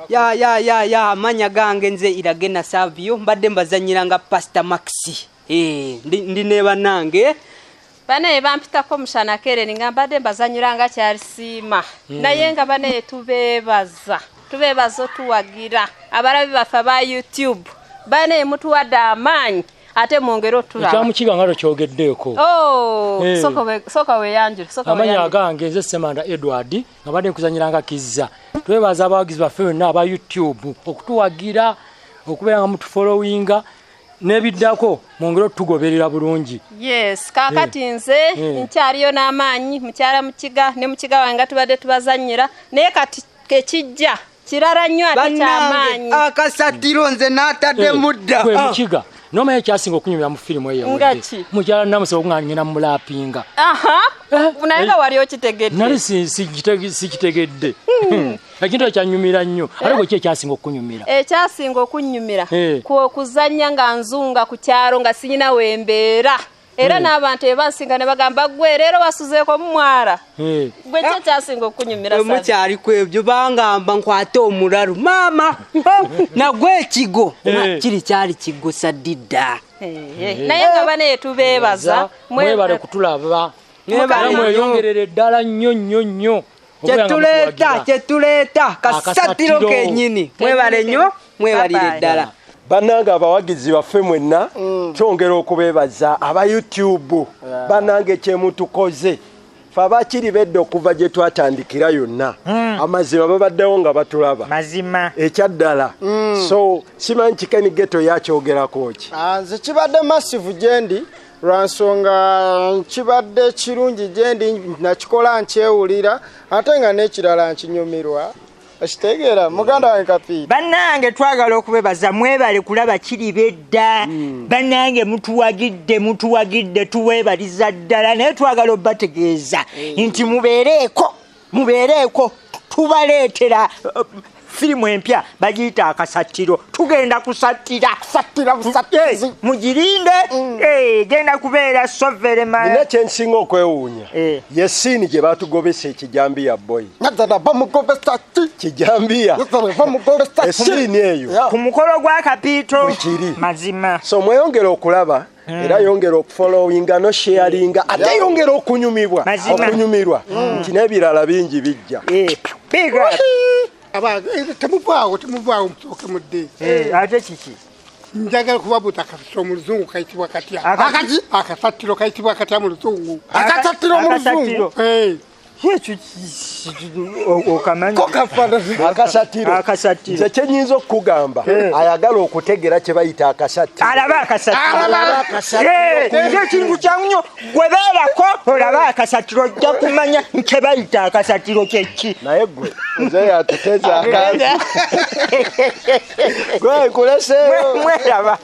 Ya ya ya ya, amanya gange nze Iragena Savio, mbadde mbazanyira nga Pastor Maxi. Ndi ne bannange. Banaye bampitako Mushana Kereni nga mbadde mbazanyira nga Kyalisiima. Naye nga banaye tubeebaza. Tubeebaza otuwagira. Abalabi baffe aba YouTube. Banaye mutuwadde amaanyi ate mwongere otulaba. Ekyamukiga nga tokyogeddeeko. Oh, sooka weeyanjule, sooka Amanya weeyanjule. agange nze Semanda Edward, nga mbadde nkuzanyira nga Kizza. Twebaza abawagizi baffe bonna aba YouTube okutuwagira, okubeera nga mutufollowinga, n'ebiddako mwongere otugoberera bulungi. Yes, kaakati nze nkyaliyo n'amaanyi, mukyala Mukiga ne Mukiga wange nga tubadde tubazannyira, naye kati ekijja kirala nnyo ate Bannange, kyamaanyi. Akasattiro nze n'ataddemu dda. Gwe Mukiga, n'omanya ekyasinga okunyumira mu firimu eyo Nga ewedde? ki? Mukyala Namusa okuŋŋaana ngenda mulapinga. Aha, naye nga wali okitegedde. Nali sikitegedde. Ekintu ekyo kyanyumira nnyo. Ate gwe ki ekyasinga okukunyumira? Ekyasinga okunnyumira kwe kuzannya nga nzunga ku kyalo nga sirina wembeera. Era n'abantu ebansinga ne bagamba, "Gwe leero wasuzeeko mu mwala." Gwe ki ekyasinga okunyumira, Savi? Mukyali ku ebyo, bangamba nkwate omulalu maama nagwe ekigo. Kiri kyali kigo sadidda. Naye nga banaye tubeebaza. Mwebale kutulaba. Mwebale Era nnyo. mweyongerere ddala nnyo nnyo nnyo. Okubeera nga Kyetuleeta, mutuwagira. kyetuleeta kasattiro Akasattiro. kennyini. Mwebale nnyo, mwebalire Bye-bye. ddala. Bannange abawagizi baffe mwenna, twongera okubeebaza aba YouTube. Bannange, kyemutukoze fe abakiri bedda okuva gye twatandikira yonna, amazima babaddewo nga batulaba. Mazima. Ekyaddala. So simanyi Kikeni Geto yakyogerako ki? Ah, nze kibadde massive gyendi lwa nsonga kibadde kirungi gyendi, nakikola nkyewulira, ate nga n'ekirala nkinyumirwa. Okitegeera, muganda wange Kapiita? Bannange, twagala okubebaza, mwebale kulaba kiri bedda. Bannange, mutuwagidde, mutuwagidde, tuweebaliza ddala, naye twagala obategeeza nti mubeereeko, mubeereeko, tubaleetera firimu empya bagiyita Akasattiro. Tugenda kusattira. Sattira busattizi. Mugirinde, genda kubeera so very Nina kyensinga okwewuunya, ye scene gye batugobesa ekijambiya boy. Naddala bamugobesa ki? Kijambiya. Naddala bamugobesa ki? E scene eyo. Ku mukolo gwa Kapiito. Bwekiri. Mazima. So mweyongere okulaba, era yongera okufollowinga nosharinga, ate yongera okunyumibwa. Mazima. Okunyumirwa nti n'ebirala bingi bijja. Big up. Temuvaawo, temuvaawo, musooke mudde. Ate kiki? Njagala kubabuuza, akasatiro mu Luzungu kayitibwa katya? Akaki? Akasattiro kayitibwa katya mu Luzungu? Akasattiro mu Luzungu? Eh. Ekyo okamanyi? Akasattiro. Akasattiro. Nze kyenyinza okukugamba, ayagala okutegeera kye bayita akasattiro, Alaba akasattiro. Alaba akasattiro. Nze ekintu kyangu nnyo, gwe beerako olabe akasattiro, ojja kumanya kye bayita akasattiro kyeki. Naye gwe nze yatuteza akantu gwe nkuleseeyo. Mweraba.